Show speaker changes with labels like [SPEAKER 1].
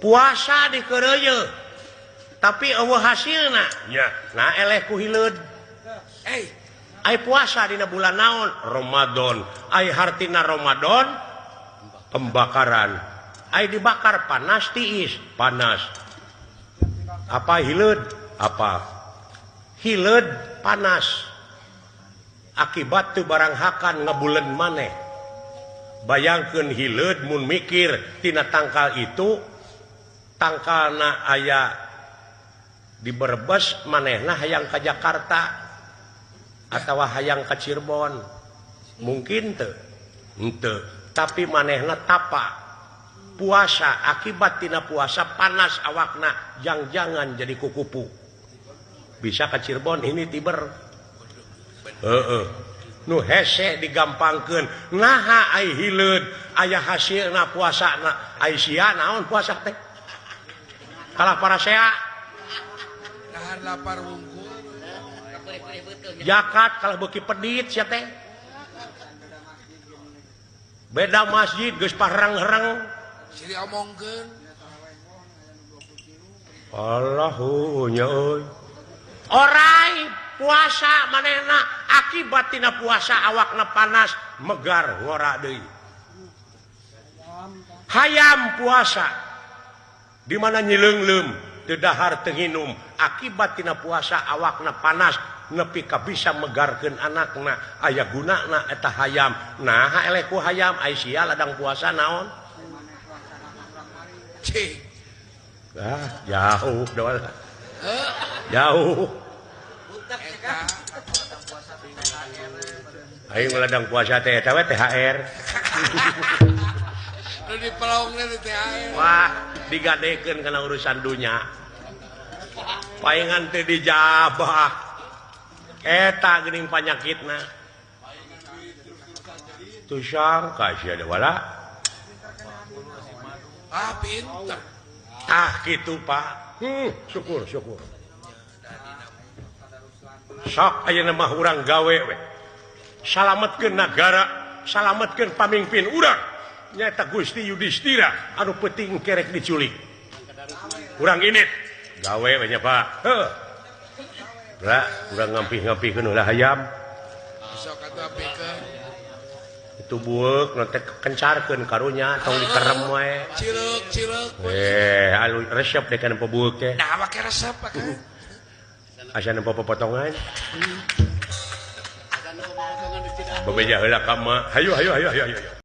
[SPEAKER 1] Puasa dikeureuyeun, tapi euweuh hasilna nya. Nah, eleh ku hileud.
[SPEAKER 2] Eh,
[SPEAKER 1] Ai puasa dina bulan naon? Ramadan. Ai hartina Ramadan pembakaran. Ai dibakar panas tiis, panas. Apa hileud? Apa? Hileud panas. Akibat teu barang hakan ngebulen maneh. Bayangkeun hileud mun mikir tina tangkal itu, tangkalna aya di Brebes, manehna hayang ka Jakarta atau hayang ka Cirebon, mungkin teu? Henteu. Tapi manehna tapa puasa, akibat tina puasa panas awakna, jang-jangan jadi kukupu bisa ka Cirebon ini tiber. Heeh, nu hese digampangkeun. Naha ai hileud aya hasilna puasana, ai sia naon puasa teh kalah parasea?
[SPEAKER 2] Nahan lapar wungkul.
[SPEAKER 1] Jakat kalau beuki pedit sia teh. Beda masjid geus parang-herang.
[SPEAKER 2] Siri omongkeun.
[SPEAKER 1] Allahu nya euy. Orai puasa manehna, akibat tina puasa awakna panas megar ngora deui. Hayam puasa di mana nyileungleum teu dahar teu nginum, akibat tina puasa awakna panas nepi ka bisa megarkeun anakna, aya gunana eta hayam. Nah, eleh ku hayam, ai sia ladang puasa naon?
[SPEAKER 2] Cing.
[SPEAKER 1] Ah, jauh doang. Jauh.
[SPEAKER 2] Eta.
[SPEAKER 1] Aing ladang puasa teh eta we THR.
[SPEAKER 2] Nu dipelongna di THR.
[SPEAKER 1] Wah, digadekeun kana urusan dunya. Paingan teh dijabah. Eta geuning panyakitna. Tuh sangka sia ada wala.
[SPEAKER 2] Ah, pinter.
[SPEAKER 1] Ah, gitu, Pak. Syukur, syukur. Sok ayeuna mah urang gawe we. Salametkeun nagara, salametkeun pamimpin urang. Nyaeta Gusti Yudhistira anu penting kerek diculik. Urang ini gawe we nya, Pak. Heuh. Bra, urang ngampih-ngampihkeun heula hayam.
[SPEAKER 2] Sok atuh apikeun.
[SPEAKER 1] Itu bueuk nanti kencarkeun karunya, tong dikerem we.
[SPEAKER 2] Cileuk, cileuk.
[SPEAKER 1] Eh, anu resep deh kana bueuk teh.
[SPEAKER 2] Nah, make resep make.
[SPEAKER 1] Asa nempo popotongan. Bebeja heula ka emak. Hayu, hayu, hayu, hayu, hayu.